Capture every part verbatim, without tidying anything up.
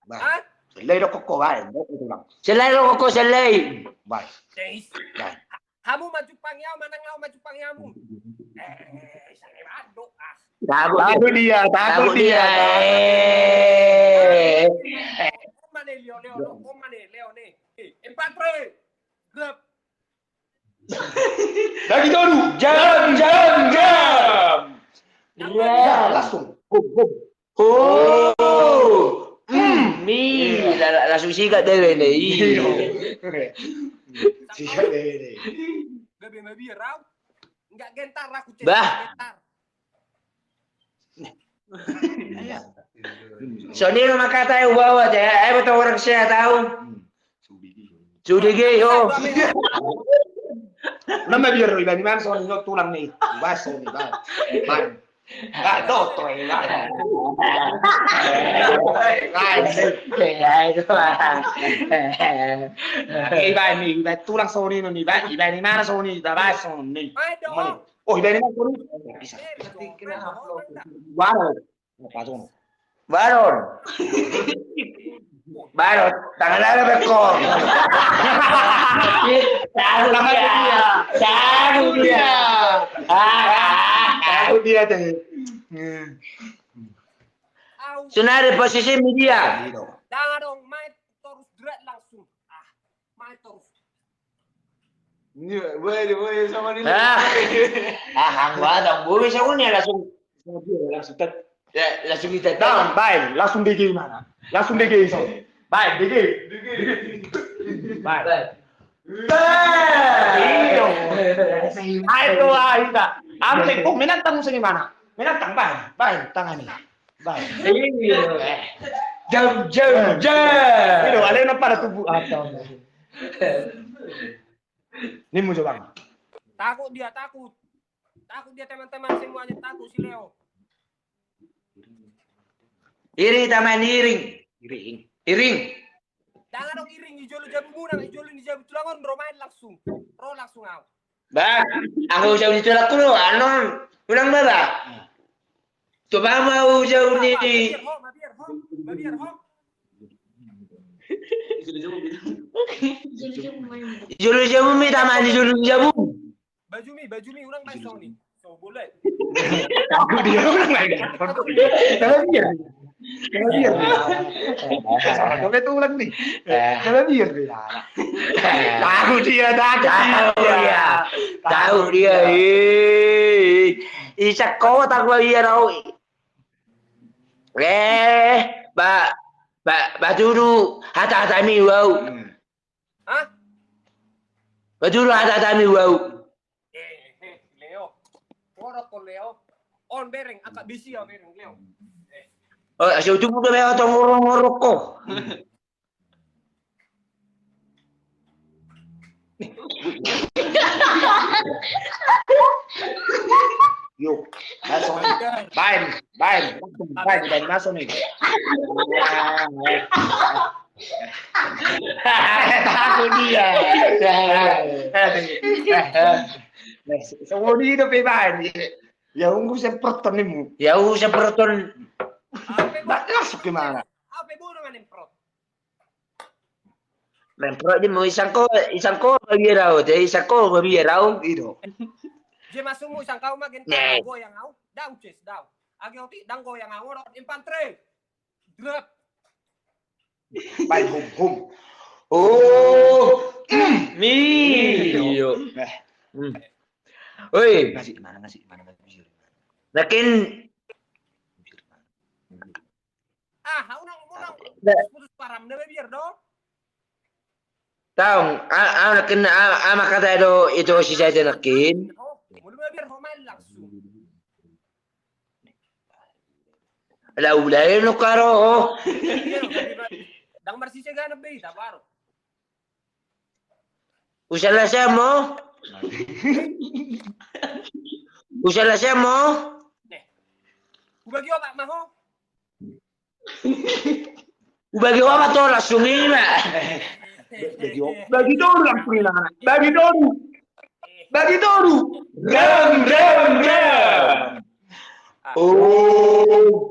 Bah. Hah? Sellei dohot ho, bah. Sellei dohot ho, sellei. Bah. Bah. Hamu manjumpangi au, manang au manjumpangi hamu. Eh, sini mandok, ah. Takut dia, takut dia. Kau mana, Leo, Leo, kau mana, Leo, nih? Eh, empat, Re. Grab. Bagi tolu. Jam, jam, jam. Langsung. Hop, hop. Oh. Hmm. Ni, la-, la-, langsung sikat deh, deh. Iya. Sikat deh, deh. Gabe mabiar au. Enggak gentar aku, Cek. Bah. Gentar. Songon i ma hata, eh, ubawa, Cek. Eh, betul orang sehat au. Sude ge, yo. Nama biar ibani mana songon i, tulang ni. Bah, songon i, bah. Bah. Bah, doto, eh, bah. Ibani, ibani tulang songon i, bah, ibani mana songon i, bah, songon i. Oh, ibani mana songon i. Bisa. Baron. Baron. Baron. Tangan ada bekor. Tahu dia. Tahu dia. Ah, ah, ah. Tahu dia, teh. Sonari posisi media. Tangan dong, main terus, drat langsung. Ah. Main terus. Ni, boleh, boleh sama ni. Ah. Ah, anggo ada, boleh sama ni, langsung. Langsung tet. Ya, langsung kita. Dah, baen, langsung D J mana? Langsung D J, so. Baen, D J. D J. Baen. Baen. Baen. Ayo, ayo, dah. Am, cek, oh, menantang musim di mana? Menantang, baen, baen, tangan ni. Bah. Iya. Eh. Jam, jam, jam. Ini alena pada tubuh atau. Ini mau coba. Takut dia, takut. Takut dia, teman-teman semuanya, takut si Leo. Iring, taman, iring. Iring. Iring. Tangan dong, iring, di jolo jabu muna, di jolo ni jabu tulang on, ro main langsung. Ro langsung au. Bah, anggo jabu ni tulangku do, anon, ulang ba, bah. Coba mau jabu ni. Mabiar ho, mabiar ho, mabiar ho. Jolo jabu mi, taman, di jolo jabu. Baju mi, baju mi, ulang main song ni. So, boleh. Aku dia ulang main. Salah dia. Salah dia. Salah dia tulang ni. Salah dia. Tahu dia, tahu dia. Tahu dia. Eh, isa kau tak lagi ya, tahu. Eh, ba, ba, ba, dulu hata-hata mi, wow. Hah? Ba, dulu hata-hata mi, wow. Eh, eh, Leo. Ngorok ko, Leo. On bereng, angka bisi ya bereng, Leo. Eh. Oh, asu tu buka Leo, tong ngorok-ngorok ko. Yo, masuk. Baen, baen, baen, baen, masuk ni. Tahu dia. Semua ni udah pe baen. Ya, unggu semproton ni mu. Ya, unggu semproton. Masuk ke mana? Apa bodo main semprot? Main semprot ni mu, isangko, isangko mabiar au, jadi isangko mabiar au, gitu. Je masukmu, isangko ma genta goyang au, dau ces, dau. Age otik, dang goyang au, ngorok, infanteri. Drop. Baen, hum, hum. Oh, mi. Iyo. Oi. Ngasih mana, ngasih mana, ngasih. Lakin. Ah, unang, unang. Putus param, na mabiar do. Tahu, ah, ah, lakin, ah, ah, maka tadi itu si saja lakin. Oh, mulu mabiar ho main langsung. Lah, udah ya, nu karo. Dang marsise gana be, tak baru. Usala siamo? Usala siamo? Ubagi opat ma ho. Ubagi opat to, langsung i ma. Bagi opat. Bagi tolu langsung i ma. Bagi tolu. Bagi tolu. Ram, ram, ram. Oh.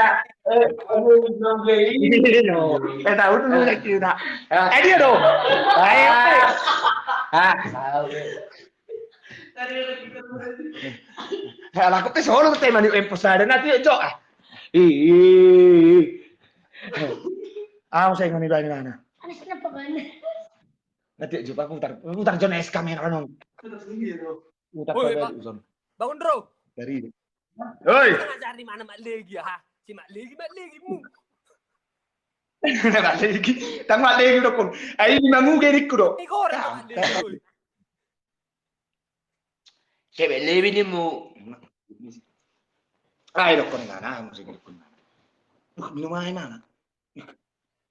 Ita, eh, anu, nongge ini. Iya, no. Eh, tahu dulu lagi kita. Ah. Eh, dia dong. Ayo. Ah. Ah. Alako pe solo te mani empos ada nanti jo ah. Ih. Au sai ngoni bani mana? Nanti jo aku putar putar John S K main renung. Putar. Woi, putar Pak. Bangun, Bro. Dari. Oi. Ngajari mana Mak Legi, ha? Si Mak Legi, Mak Legi mu. Mak Legi. Tang Mak Legi dokon. Ai ini mamuge dikku do. Ini kore Mak Legi. Cewek Legi ini mu. Ai dokon mana? Musik dokon mana? Duh, minum air mana?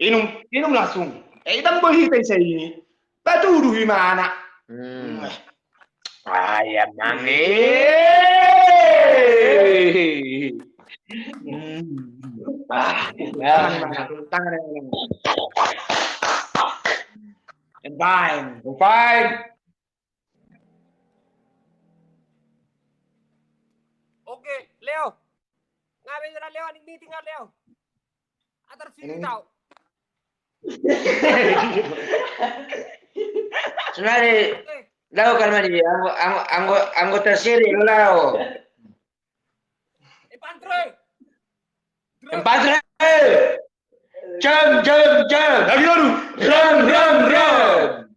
Inum, inum langsung. Eh, itang boi hita isai ini. Patuduh imana. Hmm. Ayam mange. Hmm. Ah, tangan, tangan, tangan. Fine. Fine. Oke, Leo. Ngapain Leo, aning meeting kan Leo? Atar sini tau. Sunari, lau kan mani, anggo, anggo, anggo, anggo tersiri, lau. Empat, Re. Empat, Re. Jam, jam, jam. Lagi dulu. Ram, ram, ram.